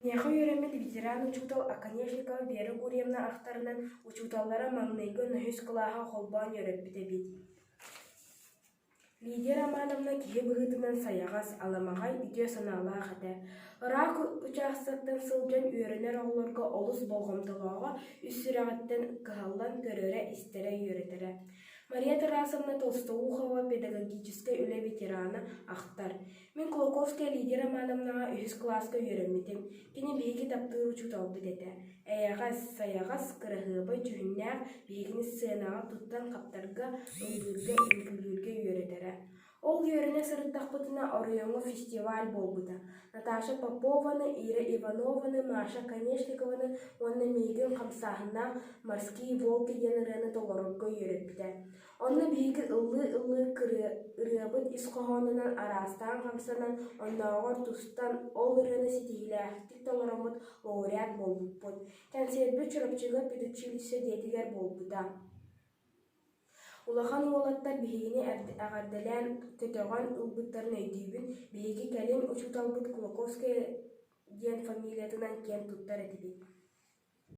Миэхэ үөрэммит ветеран учуутал Оконешникова Вера Гурьевна ахтарынан, учууталлара маҥнайгы үһүс кылааһы холбоон үөрэппит эбит. Лидия Романовна киһи быһыытынан сайаҕас, аламаҕай, үтүө санаалаах этэ. Ыраах учаастактан сылдьан үөрэнэр оҕолорго олус болҕомтолооҕо, үс сүрэҕиттэн кыһаллан көрөрө-истэрэ, үөрэтэрэ. Мария Тарасовна Толстоухова педагогическай үлэ ветерана ахтар: «Мин Кулаковская Лидия Романовнаҕа үһүс кылааска үөрэммитим. Кини биһиги таптыыр учууталбыт этэ. Эйэҕэс, сайаҕас, кыраһыабай дьүһүннээх биһигини сценаҕа туттан хаптарга, ыллыырга, үҥкүүлүүргэ үөрэтэрэ. Ол үөрэнэ сырыттахпытына оройуоҥҥа фестиваль буолбута. Наташа Попованы, Ира Иванованы, Маша Конешникованы уонна миигин хамсааһыннаах «Морские волки» диэн ырыаны толорорго үөрэппитэ. Онно биһиги ыллыы-ыллыы ырыабыт ис хоһоонунан араастаан хамсанан, оннооҕор тустан, ол ырыаны ситиһиилээхтик толороммут лауреат буолбуппут. Кэнсиэрбит Чурапчыга педучилище дьиэтигэр буолбута. Улахан уолаттар биһигини эҕэрдэлээн, көтөҕөн ылбыттарын өйдүүбүн. Биһиги кэлин учууталбыт Кулаковская диэн фамилиятынан киэн туттар этибит.